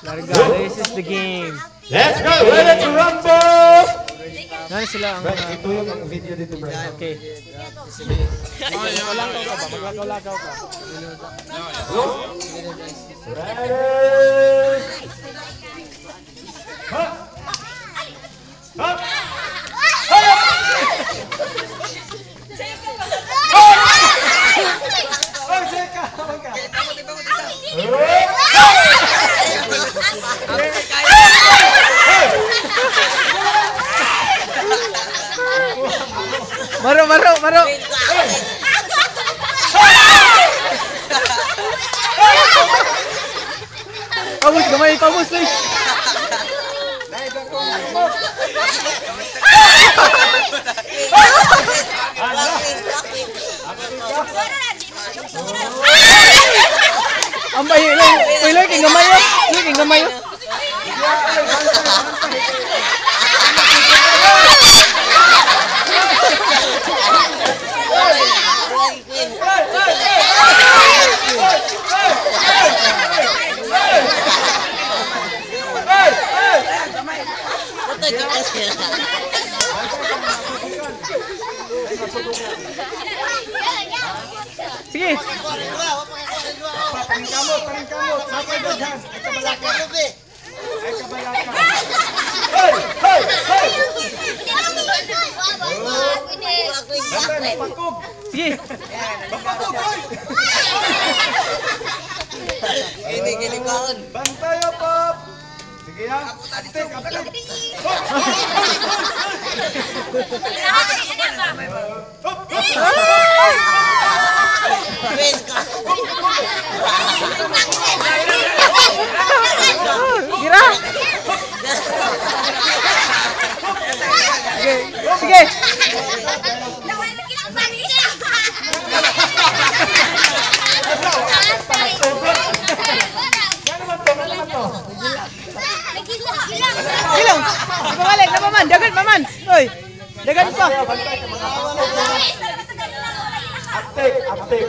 Larga, this is the game. Let's go! Ready to rumble! Nani sila ang Bro, ito yung ang video dito, bro. Okay. Maglakaw ka ba? Maglakaw-lakaw ka. Go! Ready! Hop! Hop! Hop! Oh, Jeka! Ka. Maro, maro, maro. Pamus, gamay, pamus, Luis. Ambay, iloy, iloy, kay gamay, oh. Iloy, kay gamay, oh. Sige. Paningkamot, paningkamot. Napay daghan. Ay kabalaka. Ay kabalaka. Hey! Hey! Hey! Bantay, mapakog. Sige. Mapakog, oy! Bantay, pop! Sige ha. Aptik, aptik. Hop, hop, Gira. Sige. Sige. Yan naman to, ano naman to? Ilong. Pabalik na paman, dagan paman. Oy. Dagan pa. Bantay ka mga pakog. Aptik, aptik.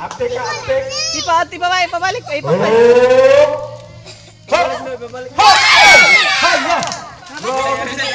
Aptik ka, aptik. Di pa, di pa pabalik, ay pabalik. Hop! Hop! Haya!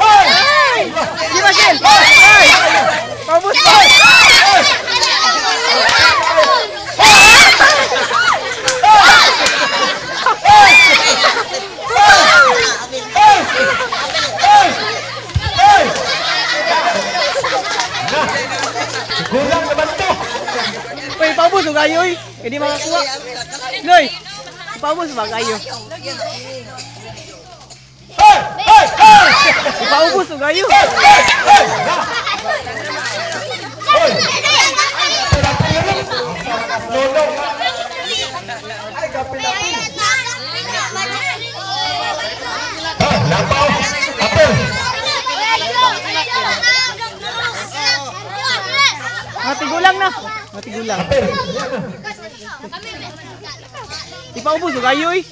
Hey! Di ba Shell? Ay! Paubos pa. Hey! Na! Gulang naman to! Uy, paubos og ayo oy. Hindi makakuha. Noy. Paubos ba kayo? Hey! Hey! Hey! Ipaubos og ayo. Hey! Hey! Hey! Na! Hoy! Lolo! Ay, kapilapil! Ah, lapaw! Apel! Mga tigulang na. Mga tigulang. Apel! Ipaubos og ayo oy.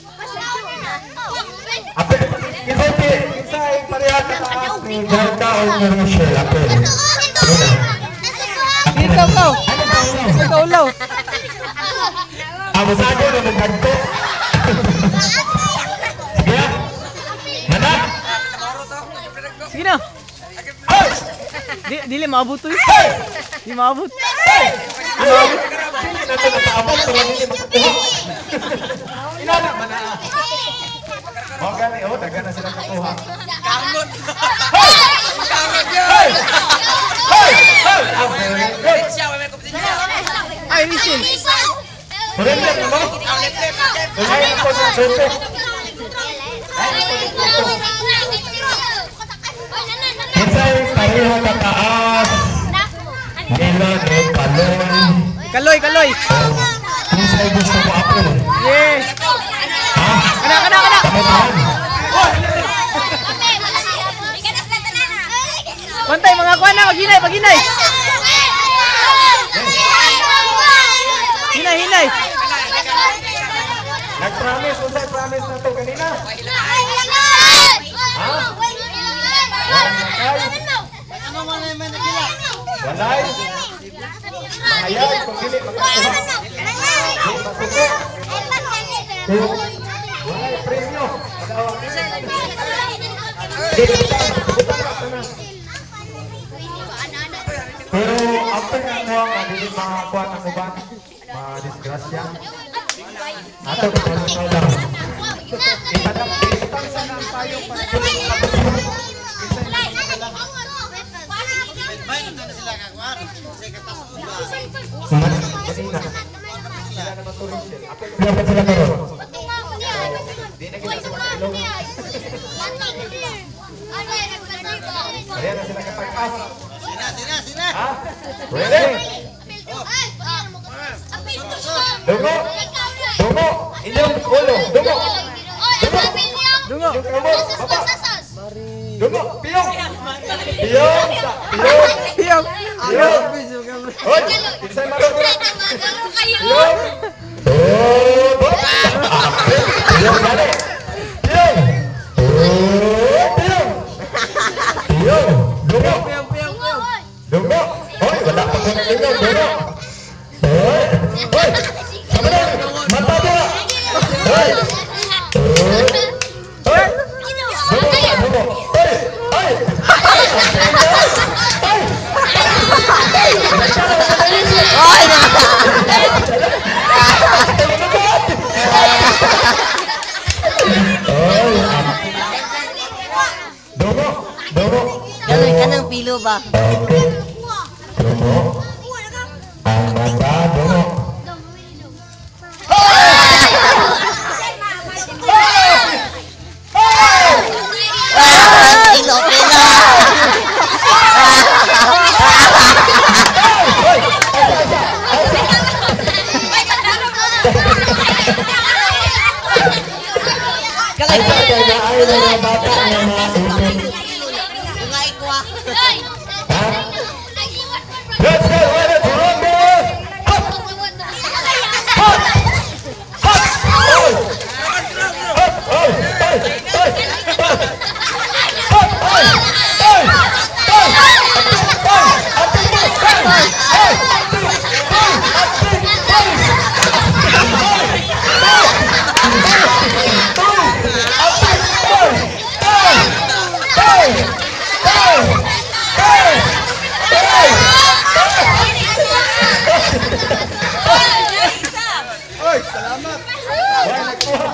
Apel! Kinsay pareha ka taas ni Jarka o ni Rochelle? Apel. Ikaw kaw. Ano ba ulaw? Ikaw ulaw. Ah, masado na magdagko. Sige ah. Mana? Sige na. Hey! Di dili maabot oy. Hey! Di maabot. Hey! Dili na ito nakaabot pero hindi makakuha. Inana man na. Oh, gani oh, dagan na sila kakuha. Hey! Hey! Hey! Hey! Ah, very good. Ay, Rachel. Surrender na mo? Surrender po sa soto. Kinsay pareho kataas nila ni Kaloy. Kaloy, kaloy. Kinsay gusto mo apel? Yes. Ha? Kana, kana, kana. Kamutan? Bantay mga kuan na, maghinay, maghinay. Hinay, hinay. Nag-promise, unsay promise na to kanina? Ha? Walay mahayag kung dili makakuha. Di masuko. Kung walay premyo. Magawa. Di butang, butang na tanan. Pero after nga mo nga dili makakuha ang uban, ma-disgrasya. Ato ka lang. Ipadap, ibutang sana ang payong para Kanina. Sila naman to Rachel. Apil pa sila karon. Di na kita sa mga. Kaya na sila kapag-as. Ha? Ready? Dungo! Dungo! Inyong ulo! Dungo! Dungo! Dungo. Inyong kamot! Baba! Dungo! Piyong! Piyong! Piyong! Piyong. Piyong! Hoy! Kinsay marunong? Piyong! Dungo! Piyong gani! Piyong! Piyong! Piyong! Dungo! Piyong, piyong, piyong. Dungo! Hoy! Wala pa kong ingon! Dungo! Hoy! Hoy! Sama na! Mata mo! Hoy! Hoy! Dungo! Dungo! Hoy! Hoy! Hoy! Ay, na. Hoy! Dungo! Dungo! Kanang kanang pilo ba? Okay. Dungo. Ang mata, dungo. Ah, pilo, pilo. Hoy! Ay, sa kay na ay mga bata nga mainit. Ungay ko ah. Ha? Let's go! Ready to rumble! Hop! Hop! Hop! Oy! Hop! Oy! Oy! Oy! Hop! Oy! Oy! Oy! Oy! Apil mo! Oy! Oy! Oy! Apil! Oy! Oy! Oy! Apil! Oy! Oy! Oy! Oy! Oy! Oy! Oy, salamat. Why nagkuha?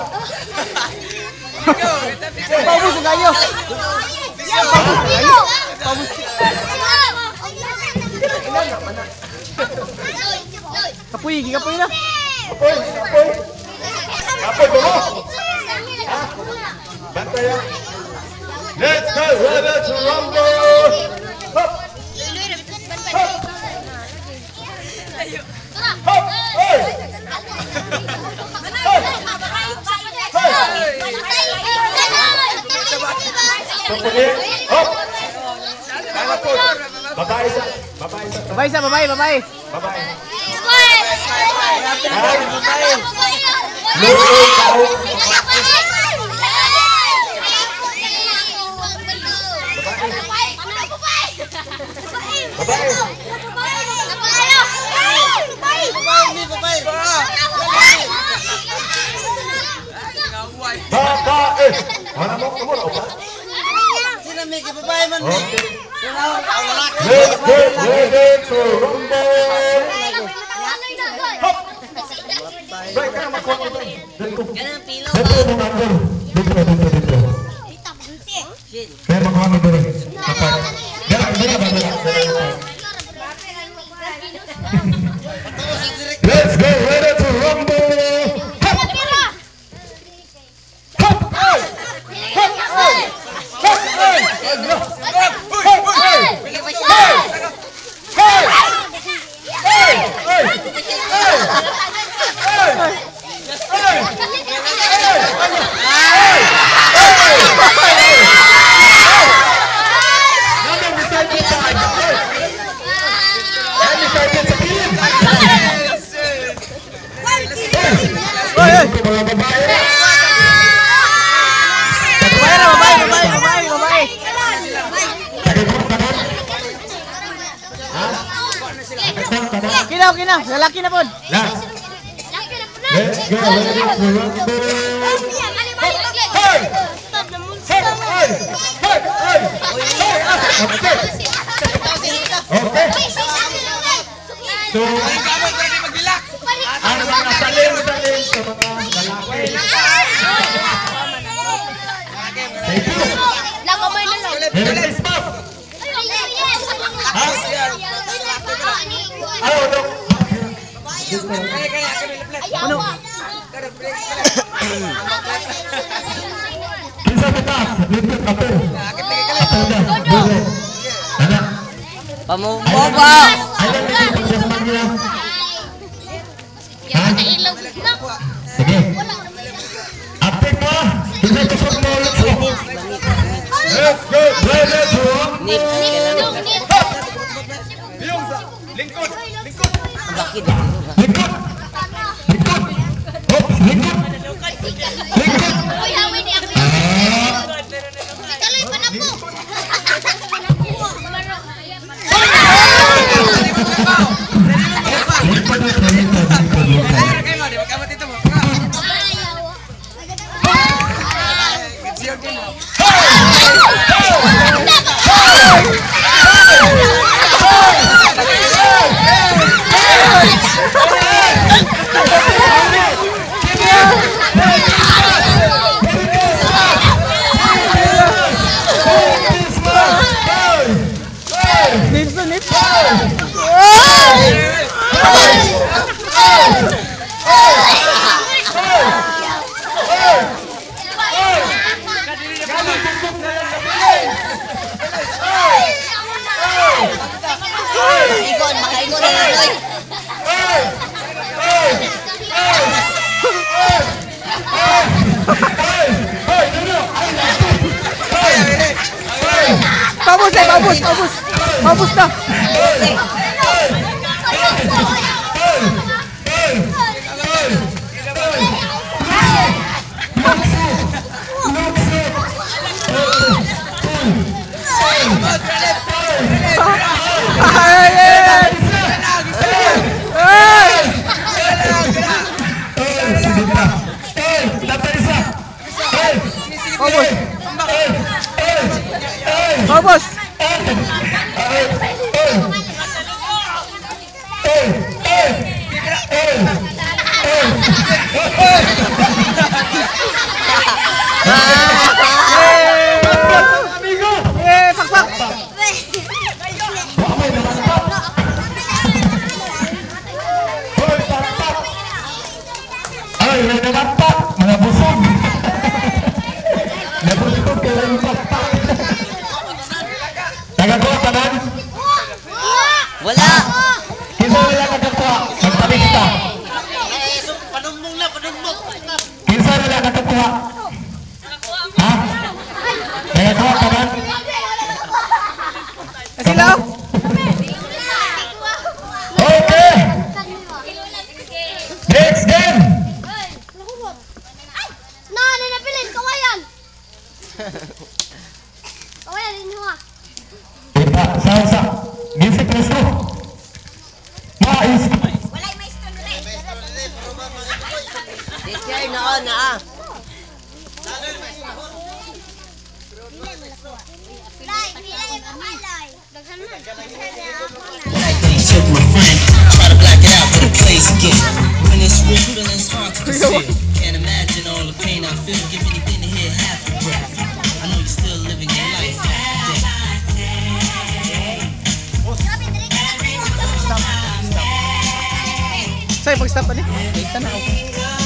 Paubos ang kayo. Paubos. Ilan na man na. Kapoy, gikapoy na. Apoy! Apoy! Apoy, bungo! Ha? Bantay ah. Let's go! Ready to rumble! Hop! Hop! Hop! Oy! Hoy! Hoy! Tungkulin! Hop! Tama po! Babae sa... Babae sa... Babae sa babae, babae. Babae. Luoy tao. Babae. Babae! Ano mo? Kamu na ba? Okay. Let's get ready to rumble! Hop! Bay, ka na makuha ko ba? Dito. Kanang pilo Dito ba? mo angle. Dito, dito, dito. Shin. Kaya makuha mo dito. Kapag. Dala, dala, dala, dala. Let's get ready to rumble! Hop! Hop! Oy! Hop! Oy! Hop! Oy! Hop! Oy! Hey! Hey! Hey! Hey! Hey! Hey! Hey! Hey! Hey! Nandang beside mo sa Hey! Nandang beside mo sa kilid! Oy, oy. Mga babae! Babae na, babae, babae, babae, babae. Tagay mo, tanan? Ha? Stop ka na. Okay na, okay na. Lalaki na pod. Last. Let's go. Ready for rumble. Hey! Hey! Hey! Hey! Hey! Hey! Okay. Okay. So, ang mga salim-salim sa mga lalaki. Thank you. Merry Christmas! Ha? Ay, ano? Ano? Kinsa mo taas? Lipit kapel. Kapel na. Dili. Anak. Pamubo! Ay lang nito pagdasman niya. Ha? Sige. Apik mo. Hindi ko sa mo. Uy, Nils, bangit. Let's go. Ready to rumble. Nils, kailangan. Lingkod. Lingkod. Ang bakit? Lingkod. Lingkod. Oops, lingkod. Lingkod. Ah. Lingkod, lingkod, lingkod, lingkod. Christmas! Hey! Hey! Nips na, nips. Hey! Hey! Hey! Hey! Hey! Galing bumbong na lang nabilin! Hey! Hey! Makaingon, makaingon na lang, oy. Hey! Hey! Hey! Hey! Hey! Hey! Hey! No, no! Ay, hey! Hey! Paubos eh, paubos, paubos. Paubos na. Hey! Hey! Hey! Hey! Hey! Hey! Lukso! Lukso! Hey! Ay, ay, ay. Ay! Hey! Sige na. Hey! Dapat isa! Hey! Paubos. Hey! Hey! Hey! Paubos. Hey! Hey! Hey! Hey! Hey! Hey! Hey! Hey! Yay! Amigo! Yay, pakpak. Wa may namantak. Hoy, pakpak! Ay, may namantak! Mga busog! Nabusog ka lang pakpak! Nagakuha tanan? Wala! Kinsa wala nakakuha? Magpalista. Kinsa wala nakakuha? Ha? Nagakuha tanan? Sila. Okay! Next game! Na, nilapilin, kawayan! Kawayan, inyo ah. Ipa, sa, music, let's go! Mais! Walay maestro na. Teacher, noo, naa. Lay, pilay, pamalay. Daghan man. He took my friend, try to black it out, but it plays again. When it's real, feelings hard to conceal. Can't imagine all the pain I feel. Give anything to hear half a breath. I know you're still living your life after death. Grabe, dili ka na. Say, pag-stop ali. Wait na ako.